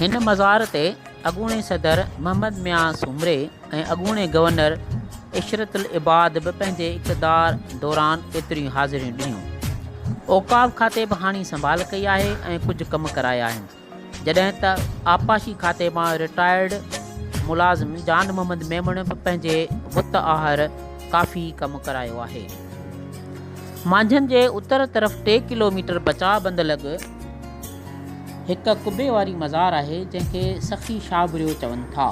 هن مزار تي اڳوڻي صدر محمد ميان سومري ۽ اڳوڻي گورنر عشرت العباد به پنهنجي اقتدار دوران ايتريون حاضريون ڏنيون. اوقاف کاتي به هاڻي سنڀال ڪئي آهي ۽ ڪجهه ڪم ڪرايا آهن. جڏهن ته آبپاشي کاتي مان رٽائرڊ ملازم جان محمد ميمڻ به پنهنجي وت آهر ڪافي ڪم ڪرايو آهي. مانجهند جي اتر طرف ٽي ڪلوميٽر بچاء بند لڳ هڪ قبي واري مزار آهي جنهن کي سخي شاهه ڀريو چون ٿا.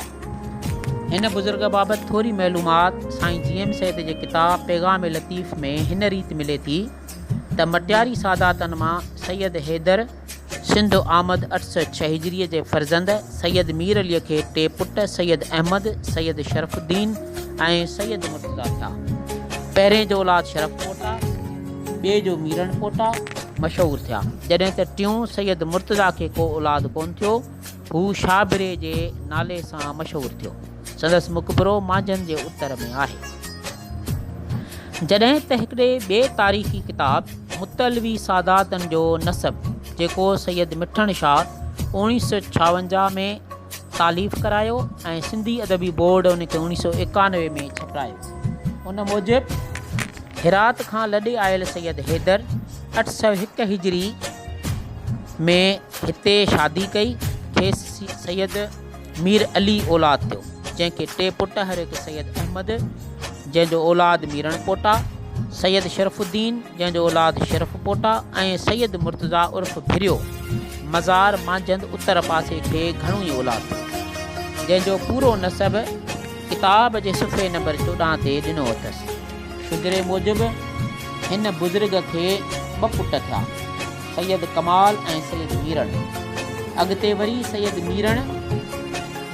هن بزرگ بابت ٿوري معلومات سائين جي ايم سيد جي ڪتاب پيغام لطيف ۾ هن ريت ملي ٿي ته مٽياري ساداتن مان سيد حيدر سنڌ آمد 806 هجريء جي فرزند سيد مير عليء کي ٽي پٽ سيد احمد، سيد شرف الدين ۽ سيد مرتضيٰ ٿيا. پهرئين جو اولاد شرف پوٽا، ٻئي جو ميرڻ پوٽا مشهور ٿيا. جڏهن ته ٽيون سيد مرتضيٰ کي ڪو اولاد ڪونه ٿيو، هو شاهه بري جي نالي سان مشهور ٿيو. سندس مقبرو مانجهند جي اتر ۾ آهي. جڏهن ته هڪڙي ٻئي تاريخي ڪتاب متعلوي ساداتن جو نسب جيڪو سيد مٺڻ شاهه 1956 ۾ تاليف ڪرايو ۽ سنڌي ادبي بورڊ ان کي 1991 ۾ ڇپرايو ان موجب هرات کان لڏي آيل سيد حيدر 801 هجري ۾ هتي شادي ڪئي کيس سيد مير علي اولاد ٿيو، جنهن کي ٽي پٽ هر هڪ سيد احمد، جنهن جو اولاد ميرڻ پوٽا، سيد شرف الدين، جنهن جو اولاد شرف پوٽا ۽ سيد مرتضيٰ عرف ڀريو، مزار مانجهند اتر پاسي کي گهڻو ئي اولاد ٿيو، جنهن جو پورو نسب ڪتاب جي صفحي نمبر 14 تي ڏنو اٿس. شجري موجب هن بزرگ کي ٻه پٽ ٿيا. سيد ڪمال ۽ سيد ميرڻ. اڳتي وري سيد ميرڻ،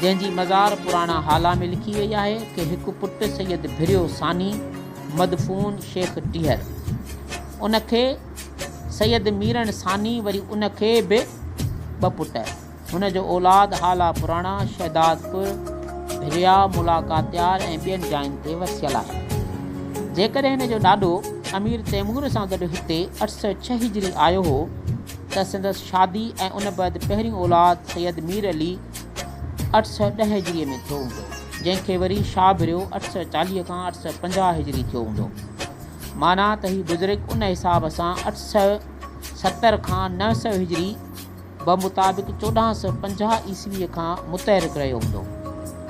جنهن جي مزار پراڻا هالا ۾ لکي وئي آهي، کي هڪ پٽ سيد ڀريو ثاني، مدفون شيخ ٽيهر. ان کي سيد ميرڻ ثاني وري ان کي به ٻه پٽ. هن جو اولاد هالا پراڻا، شهدادپور، ڀريا، ملاڪاتيار ۽ ٻين جاين تي وسيل آهي. جيڪڏهن هن جو ڏاڏو امير تيمور سان گڏ هتي 806 هجري آيو هو ته سندس شادي ۽ ان بعد پهريون اولاد سيد مير علي 810 هجريء ۾ ٿيو هوندو، جنهن کي وري شاهه ڀريو 840 کان 850 هجري ٿيو هوندو. معنيٰ ته هي بزرگ ان حساب سان 870 کان 900 هجري بمطابق 1450 عيسويء کان متحرڪ رهيو هوندو.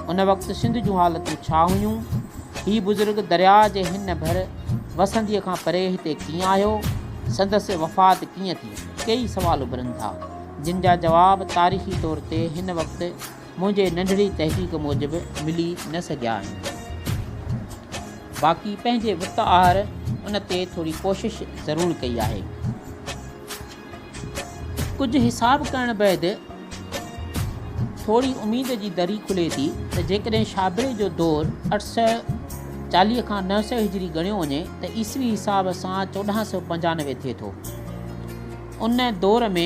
ان وقت سنڌ جون حالتون ڇا هيون؟ هي بزرگ درياء جي هن ڀر وسنديء کان پري هتي ڪيئن آيو؟ سندس وفات ڪيئن ٿي؟ ڪيئي سوال اڀرن ٿا، جن جا جواب تاريخي طور تي هن وقت منهنجي ننڍڙي تحقيق موجب ملي نه سگهيا آهن. باقي پنهنجي وت آهر ان تي ٿوري ڪوشش ضرور ڪئي آهي. ڪجهه حساب ڪرڻ بعد ٿوري اميد جي دري کلي ٿي ته جيڪڏهن شابري جو دور 840 کان 900 هجري ڳڻيو وڃي ته عيسوي حساب سان 1495 ٿئي ٿو. ان دور ۾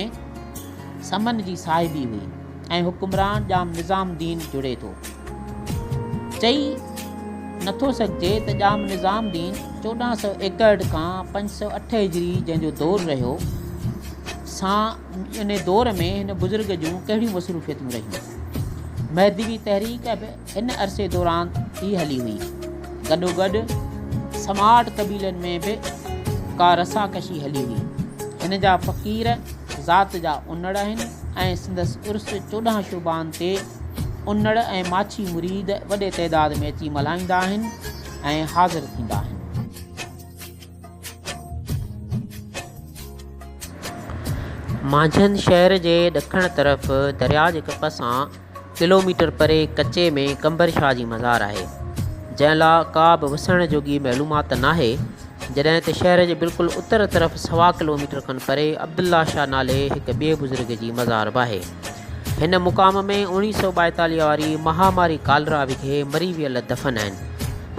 سمن جي صاحبي هئي ۽ حڪمران ڄام نظام الدين جڙي ٿو. چئي نٿو سگهجي ته ڄام نظام الدين 1461 کان 508 هجري جنهن جو دور رهيو سان ان دور ۾ هن بزرگ جون ڪهڙيون مصروفيتون رهيون. مهدوي تحريڪ به ان عرصي دوران ئي هلي هئي. گڏوگڏ سماٽ قبيلن ۾ به ڪا رساڪشي هلي هئي. هن جا فقير ذات جا انڙ آهن ۽ سندس عرس 14 شعبان تي انڙ ۽ ماڇي مريد وڏي تعداد ۾ اچي ملهائيندا آهن ۽ حاضر ٿيندا آهن. مانجهند شهر جي ڏکڻ طرف درياء جي ڪپ سان ڪلوميٽر پري ڪچي ۾ قمبر شاهه جي مزار آهي، جنهن لا ڪا به وسهڻ جوڳي معلومات ناهي، جڏهن ته شهر جي بلڪل اتر طرف سوا ڪلوميٽر کن پري عبدالله شاهه نالي هڪ ٻئي بزرگ جي مزار به آهي. هن مقام ۾ 1942 واري مهاماري ڪالرا وگهي مري ويل دفن آهن.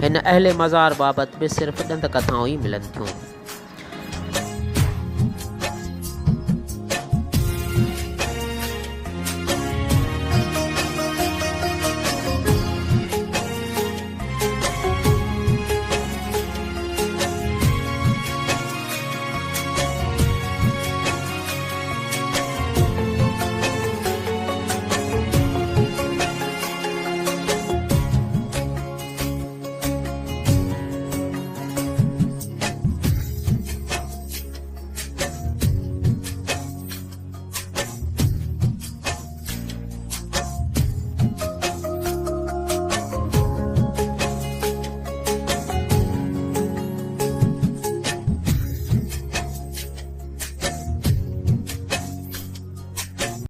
هن اهل مزار بابت به صرف ڏند ڪٿائون ئي ملن ٿيون.